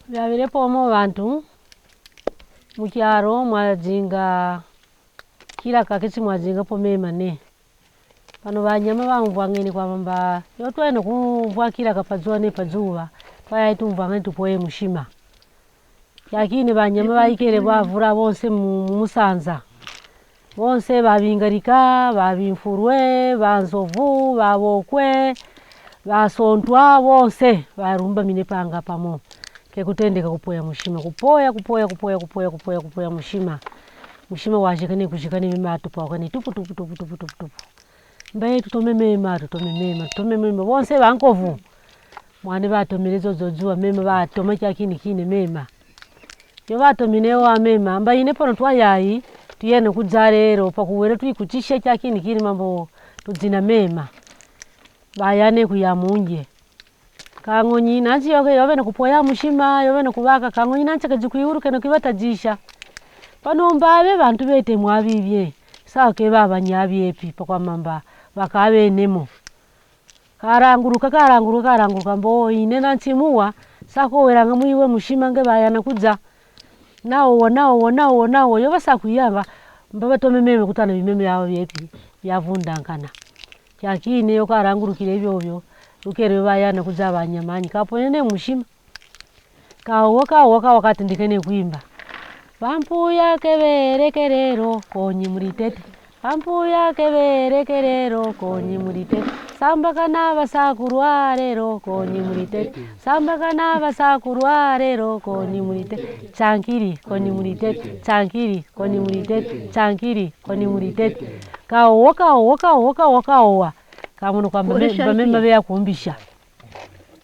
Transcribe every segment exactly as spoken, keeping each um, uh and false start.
Vyavirepo mo vantu, mukyaro mwazinga kila kakitsi mwazinga po mema ne. Pano vanyama vamvwangeni kwamba mba, yo twayenda kumvwa kila kapazuwa ne pazuwa, twayai tumvwangeni tupoye mushima. Kyakini vanyama vaikere vavura vonse mu, mu musanza. Vonse vavingarika, vavimfurwe, vanzovu, vavokwe, vasontwa, vonse varumbamine panga pamo. Ke kutendeka kupoya mushima, kupoya, kupoya, kupoya, kupoya, kupoya, kupoya mushima. Mushima wajikane, kujikane, mema tupa wakane, tupu, tupu, tupu, tupu, tupu, tupu. Mbaye tutome mema, tutome mema, tutome mema. Vonse vankovu. Mwane vatomire zozo zuwa mema, vatoma kyakini kine mema. Yo vatomine wa mema, mbaine pano twayai, tuyene kudza rero, pakuwere tuikutishe kyakini kine mambo tudzina mema. Vayane kuya munje. Kang'onyi, nansi yoke yovene kupoya mushima, yovene kuvaka, kang'onyi nansi kajikwiuru keno kivatadzisha. Pano mbave vantu vete mwavivye, sa ke vavanyavyepi, pakwamba mba, vakavenemo. Karanguruka, karanguruka, karanguruka, mbo ine nansi muwa, sa koweranga mwiwe mushima nge vayana kudza. Naowa, naowa, naowa, naowa, yo vasa kuyanga, mba vatome meme kutana vimeme yao vyepi, vyavundankana. Kyakine yo karangurukire vyovyo, rukere yo vayana kudza vanyamanyi, kaponene mushima. Kaowa, kaowa, kaowa, katindikene kwimba. Vampuya keverekerero, konyi muritete. Vampuya keverekerero, konyi muritete. Sambakana vasakurwarero, konyi muritete. Sambakana vasakurwarero, konyi muritete. Chankiri, konyi muritete. Chankiri, konyi muritete. Chankiri, konyi muritete. Kaowa, kaowa, kaowa, kaowa, kaowa. Kamono kwamba me, mba me, mba me yakumbisha.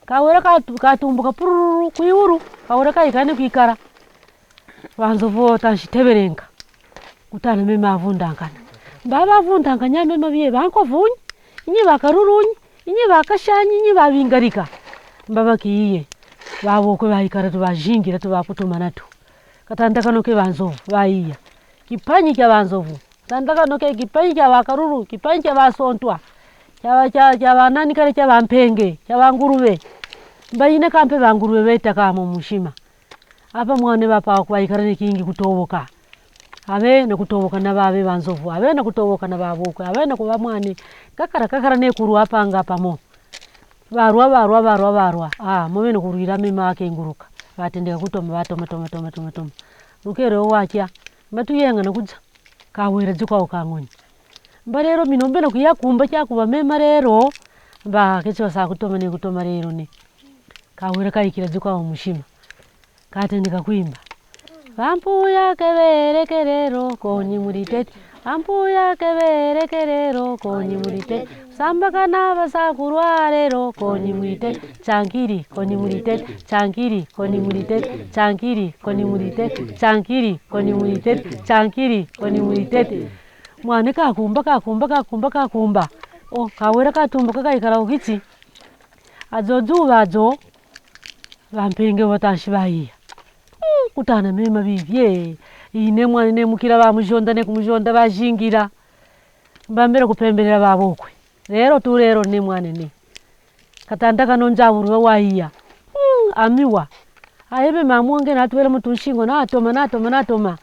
Kawera katu-, katumbuka pururu kwiuru, kawera kaikane kwikara. Vanzovu tanshi teverenga. Kutana mema avundankana. Mba vavundankanya mema vye vankovunyi, inyi vakarurunyi, inyi vakashanyi, inyi vavingarika. Mba vakiiye. Vavokwe vaikara tu vajingira tu vakutumana tu. Katandakanoke vanzovu, vaiya. Kipanyi kya vanzovu. Tandakanoke kipanyi kya vakaruru, kipanyi kya vasontwa, kya va-, kya, kya vanani kare, kya vampenge, kya vanguruve. Mba ine kampe vanguruve veta kamo mushima. Apa mwane vapa kwaikarane kingi kutovoka. Ave na kutovoka na vave vanzovu, ave na kutovoka na vavokwe, ave na kuva mwane. Kakara, kakara ne kuru apanga pamo. Varwa, varwa, varwa, varwa. Ah, move na kurwira mema akenguruka. Vatendeka kutoma, vatoma, toma, toma, toma, toma. Rukere owakya. Mba tuyenga na kudza. Kawera dzuka ukang'onyi. Mba rero mino mbe na kuya kumba kya kuva mema rero. Mba ketsi vasa kutoma ne kutoma rero ne. Kawera kaikira dzuka umushima. Katendeka kwimba. Vampuya keverekerero, konyi muritete. Vampuya keverekerero, konyi muritete. Sambakana vasakurwarero, konyi muritete. Chankiri, konyi muritete. Chankiri, konyi muritete. Chankiri, konyi muritete. Chankiri, konyi muritete. Chankiri, konyi muritete. Mwane kakumba, kakumba, kakumba, kakumba. O, kawera katumbuka kaikara ukitsi. Adzo dzuva adzo. Vampenge vatanshi vaiya. Mm, kutana mema vivye. Ine mwane ne mukira vamujonda ne kumujonda vajingira. Mbambere kupemberera vavokwe. Rero tu rero ne mwane ne. Katanda kano nzavuru vawaiya. Mm, amiwa. Ayebe mamu wange natwela mutu nshingo natoma, natoma, natoma.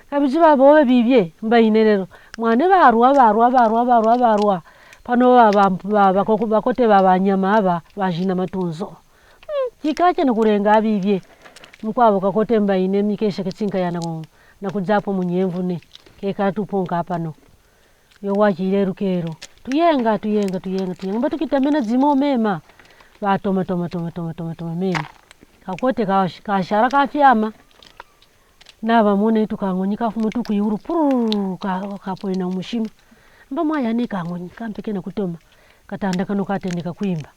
Kabizi vavove vivye, mba ine rero. Mwane varwa, varwa, varwa, varwa, varwa. Pano va, va, va, vakoko-, vakote va, vanyama ava, vajina matunzo. Mm, kikache na kurenga vivye. Mkwavo kakote mba ine mikesha ketsinka yana ku-, na kudzapo munyemvu ne. Kekara tuponka pano. Yo wachire rukero. Tuyenga, tuyenga, tuyenga, tuyenga. Mba tukitamena dzimo mema. Vatoma, toma, toma, toma, toma, toma, mema. Kakote kash-, kashara kafyama. Na vamone tu kang'onyi kafuma tu kwiuru pururu ka, kapoina umushima. Mba mwaya ne kang'onyi, kampeke na kutoma. Katanda kano katendeka kwimba.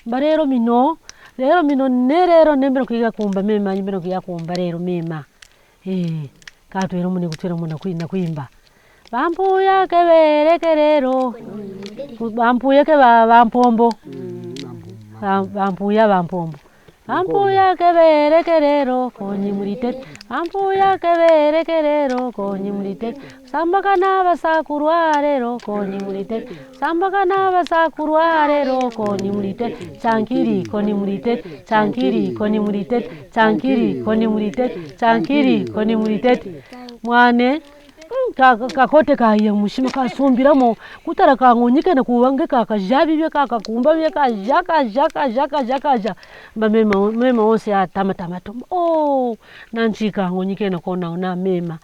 Mba rero mino, rero mino ne rero ne mbe na kuiga kumba mema, ne mbe na kuiga kumba rero mema. Eh, katwera mune kutwera muna kwi-, na kwimba. Vampuya keverekerero. Vampuya ke va-, vampombo. Va-, vampuya vampombo. Ampuya que verequerero, coñi muritete. Ampuya que verequerero, coñi muritete. Sambacana basa curvarero, coñi muritete. Sambacana basa curvarero, coñi muritete. Chankiri, coñi muritete. Chankiri, coñi muritete. Chankiri, coñi muritete. Chankiri, coñi muritete. Mwane, mm, ka, ka, kakote kaya mushima kasumbiramo. Kutara kangoñi kena kuwange ka, kajabi be ka, kakumba be ka, ja, ka, ja, ka, ja, ka, ja, ka, ja. Mba mema, mema onse ya tama, tama, tuma. Oh, nanchi kangoñi kena kona, na mema.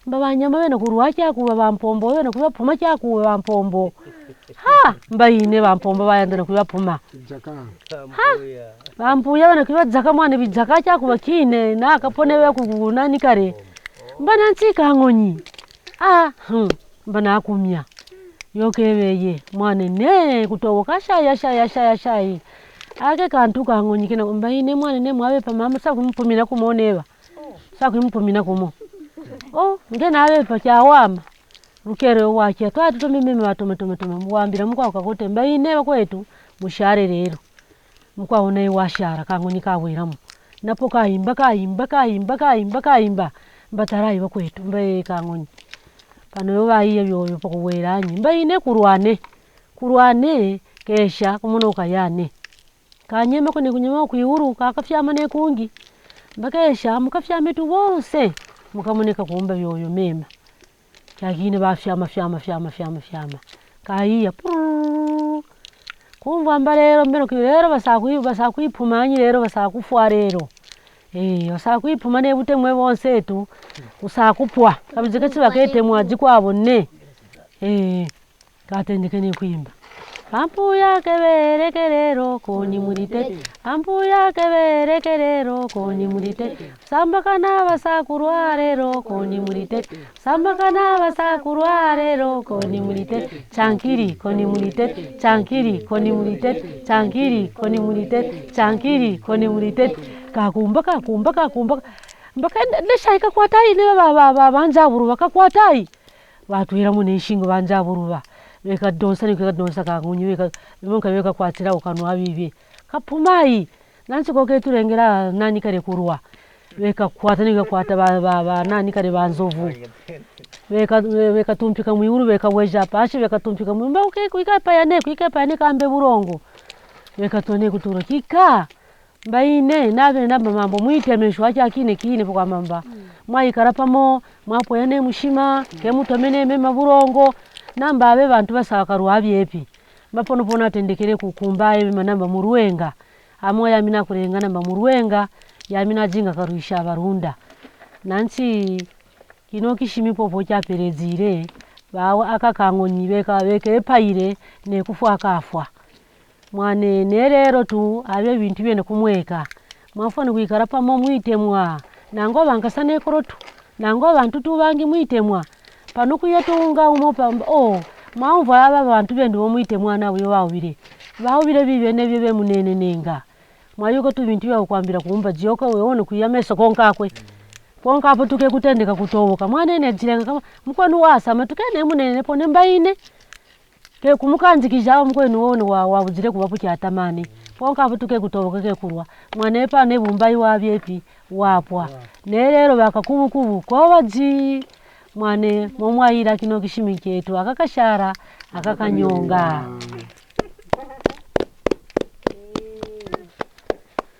Mba banyama bena kurwa chakuwa bampombo, bena kuwa puma chakuwa bampombo. Ha, mba ine bampombo bayandana kuwa puma. Ha, bampuya bena kuwa zaka mwane bi zaka chakuwa kine, na kapone wa kuku, na nikare. Mba nanchi kangoñi. Ah, hmm, mba nakumya. Yo ke weye, mwane ne, kutowo ka shaya, shaya, shaya, shaya. Ake kantu kangoñi kena, mba ine mwane ne, mwawe pa mama, sa kumpumina kumo neba. Sa kumpumina kumo. Oh, nge nawe pa chawama. Rukere wakia, twa tuto meme wa toma, toma, toma. Mwambira mukwa kakote, mba ine wa kwetu, mushare rero. Mukwa una iwashara, kangoñi kawiramu. Napo kaimba, kaimba, kaimba, kaimba, kaimba. Mba tarai wa kwetu, mba ye kangoñi. Pano yo wa iya yo, yo poko weranyi. Mba ine kurwane. Kurwane, kesha, kumuno kayane. Kanyema kone kunyema kwiuru, kakafyama ne kungi. Mba kesha, mukafyame tu wonse. Mukamoneka kumba yo, yo mema. Kyagine ba fyama, fyama, fyama, fyama, fyama. Kaiya, purr. Kumva mba rero, mbeno ki rero, basa kui, basa kui pumanyi rero, basa kufwa rero. Eh, basa kui pumane bute mwe bonse tu, usa kupwa. Kabizike chiba kete mwa jikwa bonne. Eh, katendeke ne kuimba. Ampuya que verequerero, coñi muritete. Ampuya que verequerero, coñi muritete. Sambacana basa curvarero, coñi muritete. Sambacana basa curvarero, coñi muritete. Chankiri, coñi muritete. Chankiri, coñi muritete. Chankiri, coñi muritete. Chankiri, coñi muritete. Kakumba, kakumba, kakumba. Mbaka nde, nde shai kakwatai ne ba, ba, ba, banjaburu ba kakwatai. Watwira mune nshingo banjaburu ba. Weka donsa ni weka donsa kangoñi weka, monka weka kwatira ukanwa bibi. Kapumai. Nansi koke turengera nani kare kurwa. Weka kwata ni weka kwata ba, ba, ba, nani kare banzovu. Weka, we-, weka tumpika mwiuru, weka weja pashi, weka tumpika mwiuru. Mba uke, kuika payane, kuika payane kambe burongo. Weka tone kutura. Kika. Mba ine, nabe namba mambo, mwitemeshwa cha kine kine pukwa mamba. Mwaikara pamo, mwapoyane mushima, ke mutomene mema burongo. Namba abe bantu basaka ruwa byepi. Mba pono pono atendekere kukumba ebe manamba muruenga. Amo yami nakurenga namba muruenga, yami najinga karuisha barunda. Nansi, kino kishimi popo chaperezire, bawe aka kangoñi beka, beke epaire, ne kufwa kafwa. Mwane, ne rero tu, abe bintu byene kumweka. Mwafwa ni kwikara pamo mwitemwa. Nangu abankasane korotu. Nangu abantu tu bangi mwitemwa. Pano kuyatunga umo pamba, oh, maumva aba bantu bendu bo mwitemwa na uyo waubire. Baubire bibene byo bemunenenenga. Mwayuka tu bintu bya kukwambira kumba, jioka we one kuya meso konkakwe. Konkapo tuke kutendeka kutoboka. Mwane ne jirenga kama, mukwenu wasama, tuke ne munene pone mbaine. Ke kumukanjikija mukwenu wone wa, wabujire kuba puki atamani. Ponka apo tuke kutoboka ke kurwa. Mwanepa ne bumbai wabyepi, wapwa. Ne rero baka kubu kubu, kowaji. Mwane, momwayira kino kishimi kyetu, aka kashara, aka kanyonga.